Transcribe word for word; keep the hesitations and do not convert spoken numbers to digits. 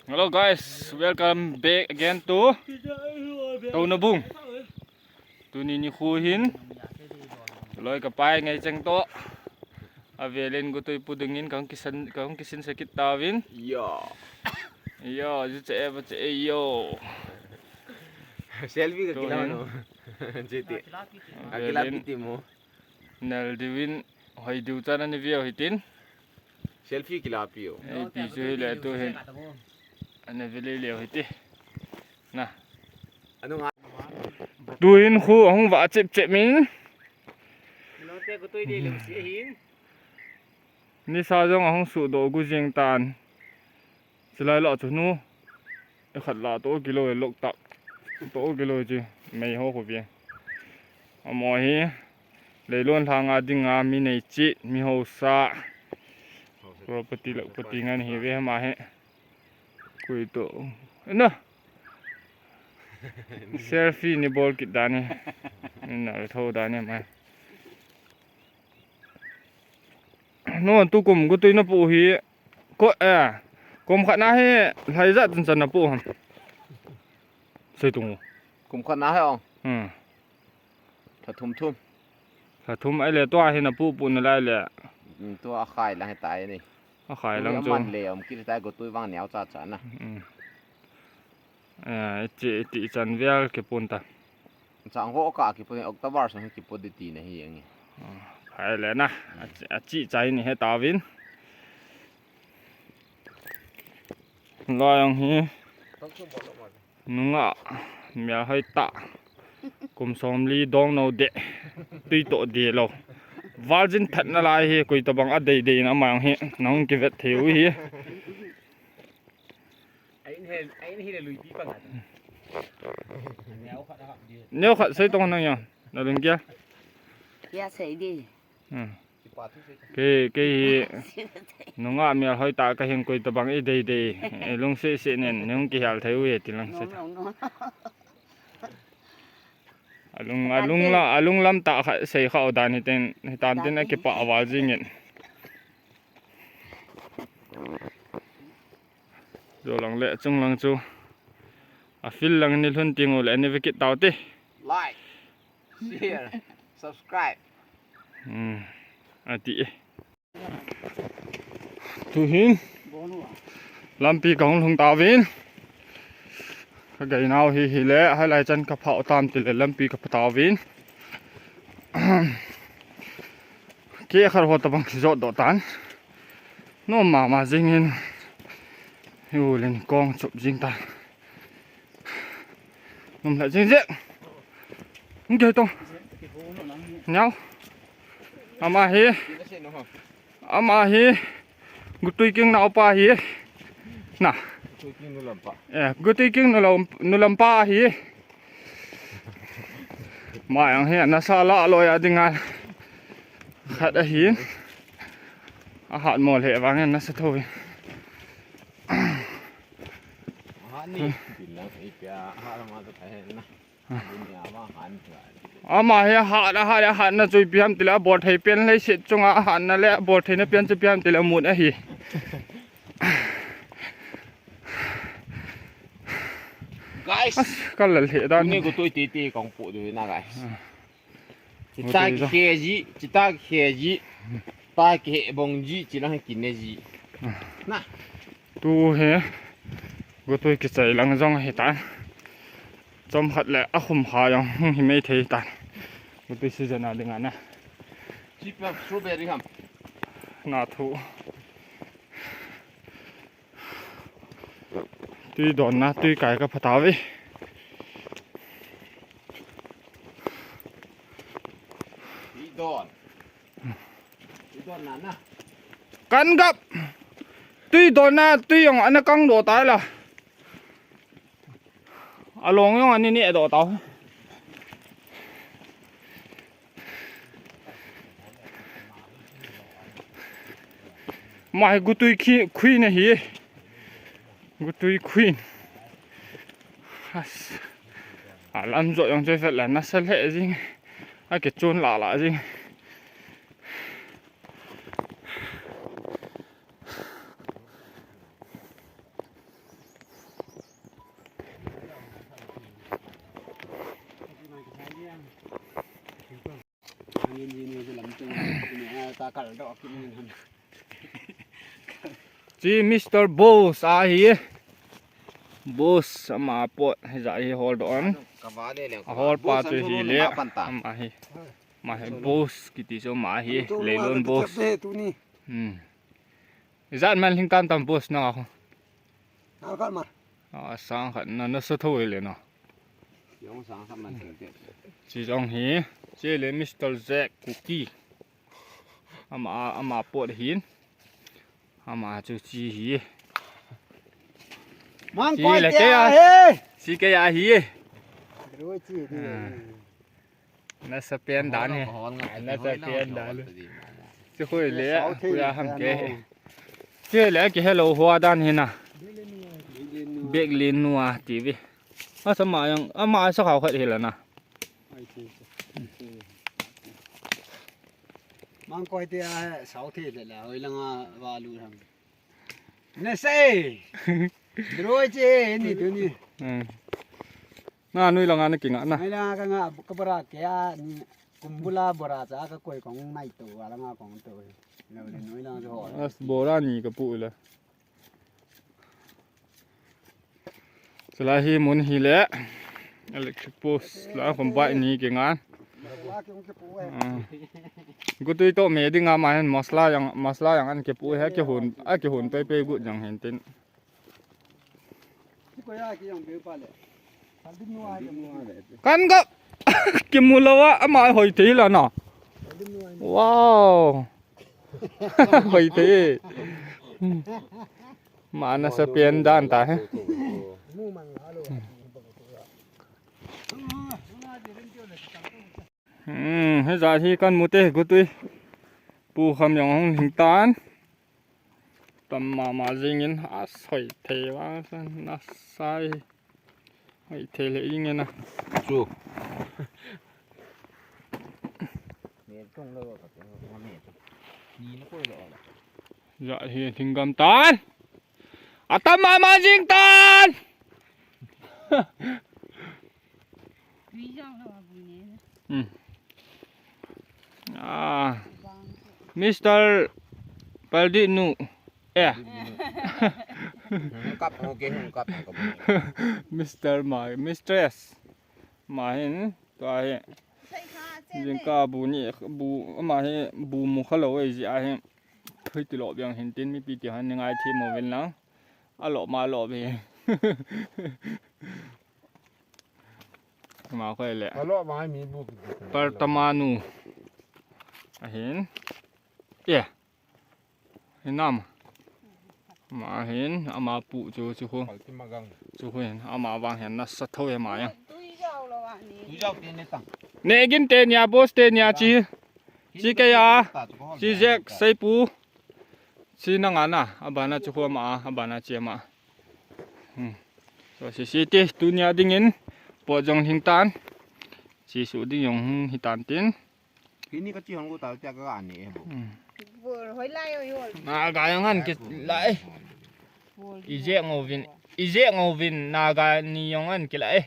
Hello guys, welcome back again to Tounabung. Tuni nikho hin loi kapai ngai cheng toh. Avelin gotui pu dingin kahung kisan, kahung kisin sakit tauvin. Yo. Yo, ju che e, ba che e, yo. Selfie ka Toh kila hin. No. Jiti. Avelin. Akila piti mo. Nal diuvin, hoi diu chan ani veu hitin. Selfie kila piu. Ei pi chu hile tu hin. Ana ve lei leu hiti. Na. Anu nga. Tu hin khu ahung vah chep chep min. Lote ko toi de lem si hin. Nisa jong ahung sudoh gu jing tan. Chulai lah chu nu. E khat lah toh kilo e lok tak. Toh kilo chu. Mei ho khu ve. Amaho hi. Leilon lhanga dinga mi nei chih, mi hausa. Crorepati, lakhpati ngen hi ve ama hi. Koi toh. Na. Selfie ni bol kit dan hi. Ni na le tho dan hi mai. No, tu kum gotui na pu hi. Ko, eh. Kum khat na hi, lhai ja tun chan na pu ham. Sei tung. Kum khat na hi ong. Hmm. Lha thum thum. Lha thum ai le tua hi na pu pu na lai le. Mm, tua a khai lang hi tai ni. A khai lang chu. Man le om kit tai gotui vang neo cha cha na. Mm. Eh, ti, ti chan vial ke pun ta. Chang ho ka ki pun October sang ki pu di ti na hi ang. Ah, khai le na. A chi, a chi chai ni he tauvin. Loi ang hi. Nungah, mial hoi ta. Kum som li dong no de. Tui toh de lo. Virgin that na lai hi, koi tabang a dei dei na mang hi. Nang ki vet thei u hi. Ain he, ain he le lui pi pa nga. Neo khat sei tong nang ya. Na lung kia. Ya sei di. Hmm. Kei, kei hi nungah mial hoi ta ka hin koi tabang i dei dei. E lung se se nen, nung ki hal thei u e ti lang se. No, no, no. Alung, alung la, alung lam ta kha sei kha o dan hi ten, hi tan ten a ki pa awal jing in. Jo lang le chung lang chu. A fil lang ni lhun ting u le ni ve kit tau te. Like. Share, subscribe. Hmm. Ati e. Tu hin. Lampi ka hung lhung tauvin. Ka gai nau hi hi le, hai lai chan ka phah tam ti le lampi ka phah tauvin. Ke khar ho tabang ki jot do tan. No mama jing in. Hi u len kong chop jing ta. Nom la jing jing. Nge tong. Nyau. Ama hi. Ama hi. Gutui king na opa hi. Na. Eh, gutui king nu lam, nu lampa hi. Ma yang hi na sa la lo ya dinga. Khat a hin. A hat mo le vang na sa tho. Hani, bilang ipia, hala ma to kahen na. Dunia ma han. Ama hi hat, hat, hat na chui piam tile bol thei pen le sit chunga hat na le bol thei na pen chu piam tile mun ahi. Guys, as, kal le dan. Ni ko toi ti ti kong pu du na, guys. Chita ki he ji, chita ki he ji, ta ki he bong ji, chi lang ki ne ji. Na. Tu he, gotui kichai lang jong hi tan. Chom khat le a khum kha jong hung hi mei thei tan. Gotui season a ding a na. Chi pa strawberry ham. Na thu. Tui don na, tui kai ka phah tauve. Tui don. Tui don na na. Kan gap. Tui don na, tui jong ana kang do tai la. Along jong ani ni do tau. Mai gutui khi, khui na hi. Gutui khui. As. Alam jo jong choi fel la na sa le jing. A ke chun la la jing. Chi Mister Boss ahi. Boss ama pot hi ja hi hol don. Ahol pa chu hi le. Ama hi. Ma hi Boss kiti chu ma hi. Leilon Boss. Hmm. Ijat man lhing tan tam Boss na ho. Sang khat ma. Ah, sang khat na, nasa tho le na. Yong sang khat man thil te. Chi jong hi, chi le Mister Jack Kuki. Ama, ama pot hin. Ama chu chi hi. Mang chi koi le te ke a. He. Chi ke a hi. Roi chi de. Ah. Nasa pen dan hi. Nasa pen dan. Chu khoi le, khoi a ham ke. Chu le ki hello hua dan hi na. Bek lin nua T V. Asa ma yang, ama sa khao khat hi la na. Mang koi te a sao the le la, hoi langa va lu ham. Na sei. Droi che ni tu ni. Hmm. Na nui langa na kinga na. Nui langa ka nga ka bora ke a ni kumbula bora cha ka koi kong nai to a langa kong to. Lo le nui langa ho. As bora ni ka pu le. Chulai hi mun hi le electric post la kong bai ni kinga. Ah. Gutui to me ding ama hin masala yang, masala yang an ke pu he ke hun, a ke hun pe pe gut yang hin tin. Kan ga kimu lo a ama hoi thei la na. Wow. Hoi thei. Ma nasa pen dan ta he. Hmm, he ja hi kan mu te gutui. Pu kham jong hung hing tan. Tam mama jingin a soi thei vang san na sai. Hoi thei le jingin a. Chu. Ja hi thing gam tan. Atam mama jing tan. Hmm. Ah, Mister Paldit nu. Eh. Hung kap, hung ke, hung kap, hung kap. Mister ma, Mistress. Ma hin, tua hi. Jingkah bu ni, bu, ama hi, bu mu kha lo ei ji a hi. Thui ti lo biang hin tin mipi ti han ni ngai thi mo ven lang. A lo ma lo ve. Ma khoi le. A lo ma mi bu. Par tamanu. Ahin. Yeah. Hinam. Ma hin ama pu chu chu khu. Chu khu hin ama vang hin nasa tho he ma yang. Ne gin te nia boss te nia chi. Chi ke ya. Chi jek sei pu. Chi na nga na. Abana chu khu ma. Abana chi ma. Hmm. So si si te tunia dingin. Po jong hing tan. Chi su ding jong hi tan tin. Kini ka chi hong ko ta tia ka ani e bo. Hmm. Bol hoi lai oi oi. Na ga yang an ki lai. Bol. Ije ngovin. Ije ngovin na ga ni yong an ki lai.